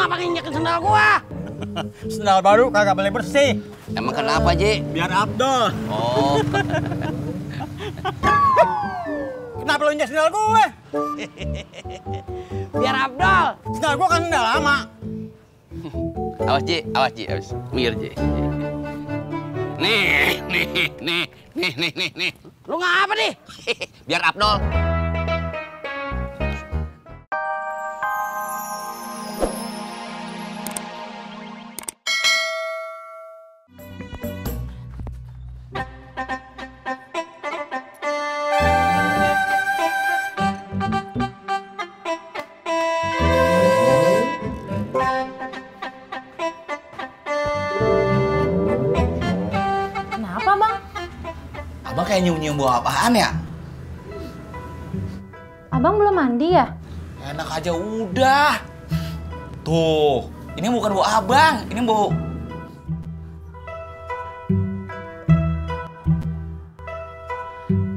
ngapa nginjekin sendal gua? Sendal baru kagak boleh bersih. Emang kenapa, Ji? Biar Abdol. Oh. Kenapa lo injek sendal gue? Biar Abdol. Sendal gue kan udah lama. Awas, Ji. Awas. Minggir, Ji. Nih. Lu ngapa nih? Biar Abdol. Abang kayak nyium-nyium bau apaan ya? Abang belum mandi ya? Enak aja udah. Tuh, ini bukan bau abang, ini bau...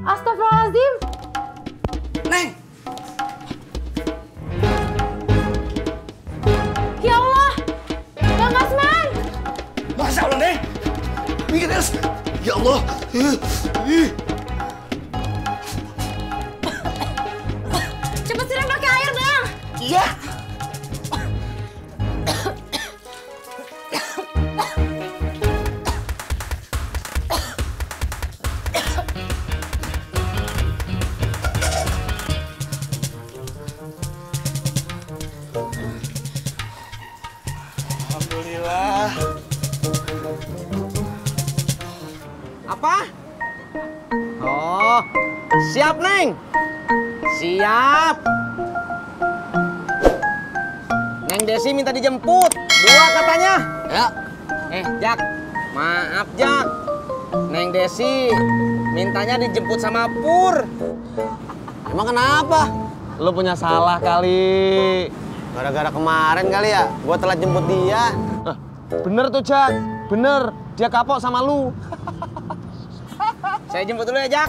Astagfirullahaladzim. Neng! Ya Allah, Bang Kasman. Masya Allah, Neng! Mikir, ya Allah! Cepet siram pakai air, Bang. Iya! Alhamdulillah. Apa? Oh, siap, Neng. Siap. Neng Desi minta dijemput. 2 katanya. Ya. Jak. Maaf, Jak. Neng Desi mintanya dijemput sama Pur. Emang kenapa? Lu punya salah kali. Gara-gara kemarin kali ya, gua telat jemput dia. Bener tuh, Jak. Bener. Dia kapok sama lu. Saya jemput dulu ya, Jak.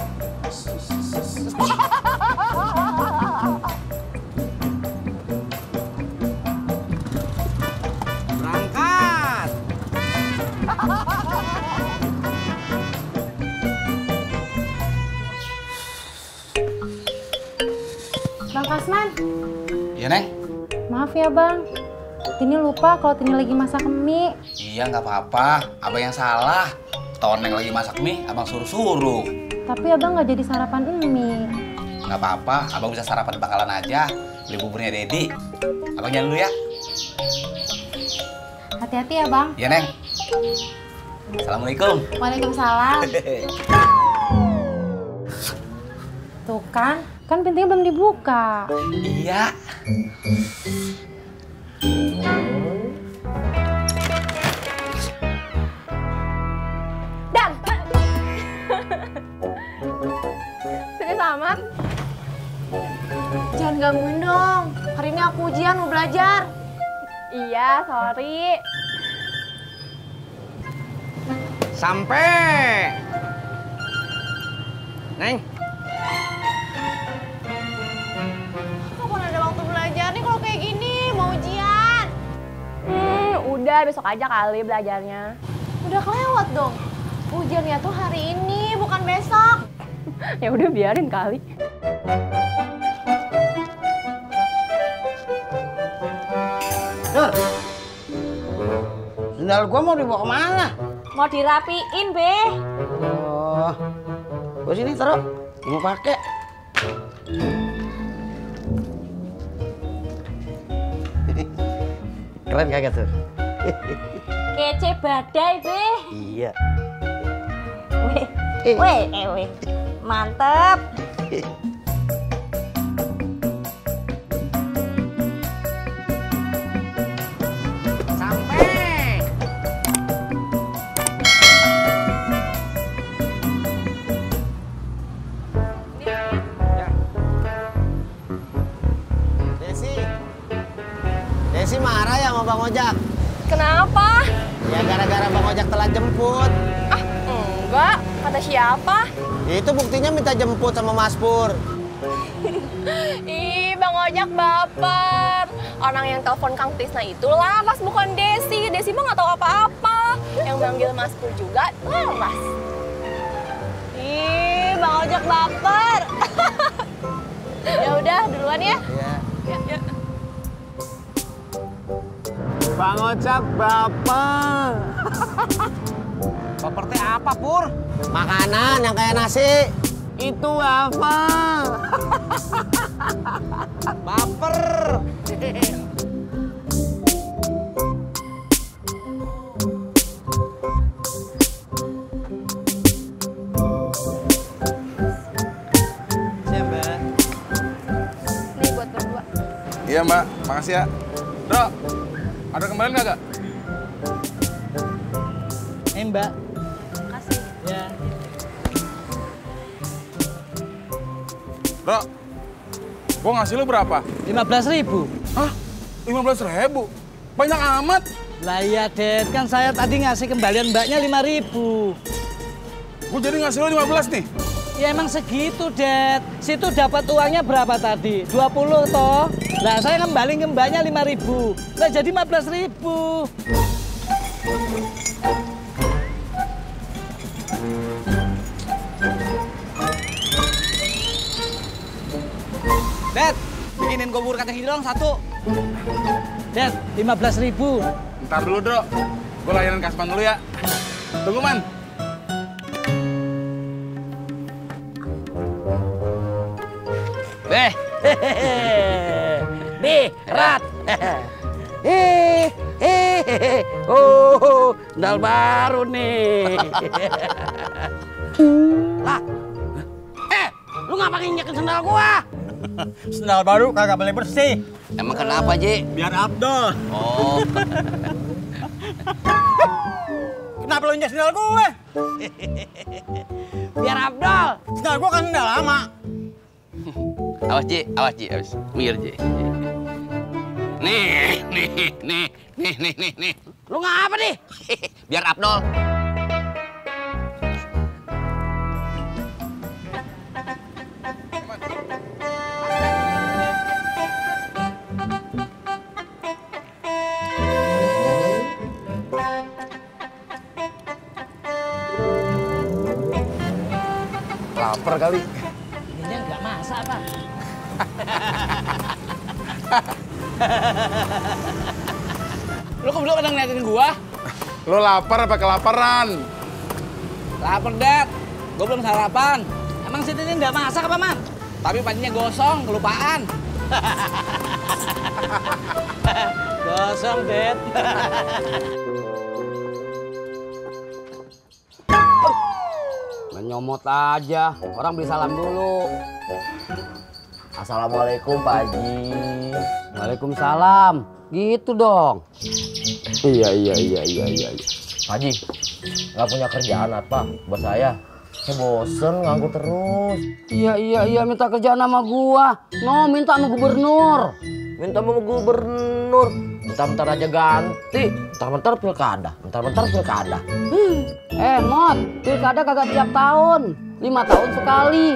Berangkat. Bang Kasman. Iya, Neng? Maaf ya, Bang. Tini lupa kalau Tini lagi masak mie. Iya, nggak apa-apa. Abang yang salah. Tahun Neng lagi masak mie, abang suruh-suruh. Tapi Abang nggak jadi sarapan mie. Nggak apa-apa, abang bisa sarapan di bakalan aja. Beli buburnya Dedi. Abang jalan dulu ya. Hati-hati ya, Bang. Iya, Neng. Assalamualaikum. Waalaikumsalam. Tuh kan pintunya belum dibuka. Iya. Dan sudah selamat. Jangan gangguin dong. Hari ini aku ujian mau belajar. Iya, sorry. Sampai. Neng. Kapan ada waktu belajar nih kalau kayak gini, mau ujian. Udah besok aja kali belajarnya. Udah kelewat dong. Ujiannya tuh hari ini, bukan besok. Ya udah biarin kali. Dur. Sendal gua mau dibawa kemana? Mau dirapiin, Be. Oh. Gua sini taruh. Mau pakai. Keren kagak tuh? Kece badai, Be. Iya. Weh. Mantep. Sampai. Desi marah ya sama Bang Ojak? Kenapa? Ya gara-gara Bang Ojak telat jemput. Ah, enggak. Kata siapa? Itu buktinya minta jemput sama Mas Pur. Ih, Bang Ojak baper. Orang yang telepon Kang Tisna itu Laras, bukan Desi. Desi mah nggak tahu apa-apa. Yang manggil Mas Pur juga Laras. Ih, Bang Ojak baper. Ya udah, duluan ya. Iya. Ya. Bang Ojak baper. Baper teh apa, Pur? Makanan yang kayak nasi. Itu apa? Baper. Siap, Mbak. Nih buat berdua. Iya Mbak, makasih ya. Bro, ada kembalian kagak? Mbak. Kasih. Ya. Bro, gua ngasih lu berapa? 15.000. Hah? 15.000? Banyak amat. Lah iya, Det. Kan saya tadi ngasih kembalian Mbaknya 5.000. Gua jadi ngasih lu 15 nih. Ya emang segitu, Det. Situ dapat uangnya berapa tadi? 20 toh. Lah saya kembali ke Mbaknya 5.000. Lah jadi 15.000. Det, bikinin gue bubur kacang hijau dong satu. Det, 15.000. Ntar dulu, Bro. Gua layanan kasman dulu ya. Tunggu, Man. Berat. Oh, sendal baru nih. Lah. Lu ngapain nyekin sendal gua? Sendal baru kagak boleh bersih. Emang kenapa, Ji? Biar Abdul. Oh, Kenapa lo injak sendal gue? biar Abdul. Sendal gue kan sendal lama. Awas, Ji, awas. Minggir, Ji. Nih. Lu ngapa nih? Biar Abdul. Lapar kali. Ininya nggak masak, Pak. Lu kok belum kadang ngeliatin gua? Lu lapar apa kelaparan? Lapar, Det. Gua belum sarapan. Emang situ ini nggak masak apa, Man? Tapi pancinya gosong, kelupaan. Gosong, Det. Nyomot aja, orang beli salam dulu. Assalamualaikum Pak Haji. Waalaikumsalam. Gitu dong. Iya. Pak Haji, nggak punya kerjaan apa buat saya? Saya bosen nganggur terus. Iya, minta kerjaan sama gua. No, minta sama gubernur. Bentar-bentar aja ganti. Bentar-bentar pilkada. Mot, pilkada kagak tiap tahun. 5 tahun sekali.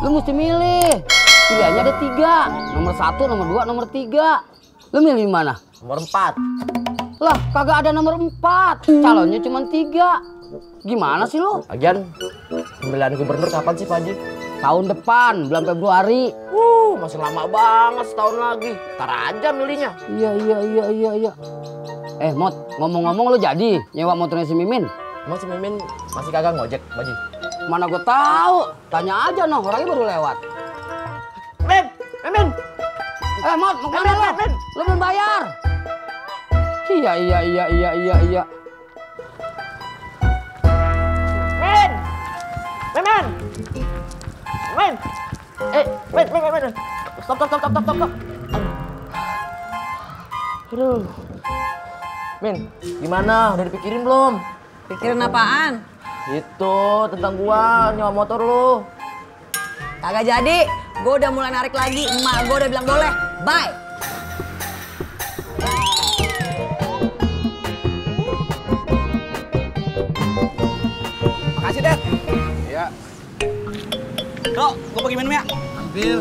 Lu mesti milih. Pilihannya ada 3. Nomor 1, nomor 2, nomor 3. Lu milih mana? Nomor 4. Lah, kagak ada nomor 4. Calonnya cuma 3. Gimana sih lu? Lagian, pemilihan gubernur kapan sih, Pak Haji? Tahun depan, bulan Februari. Masih lama banget, setahun lagi. Ntar aja milihnya. Iya. Mot, ngomong-ngomong lu jadi nyewa motornya si Mimin? Emang si Mimin masih kagak ngojek, Pak Haji? Mana gue tahu. Tanya aja noh, orangnya baru lewat. Mimin. Mot, mau kemana lu? Lu belum bayar. Iya. Men. Men. Stop. Aduh. Min, gimana? Udah dipikirin belum? Pikirin apaan? Itu tentang gua nyewa motor lu. Kagak jadi. Gue udah mulai narik lagi. Emak gue udah bilang boleh. Bye. Makasih, Det. Iya. Bro, gua pergi minum ya. Ambil.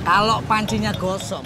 Kalau pancinya gosong,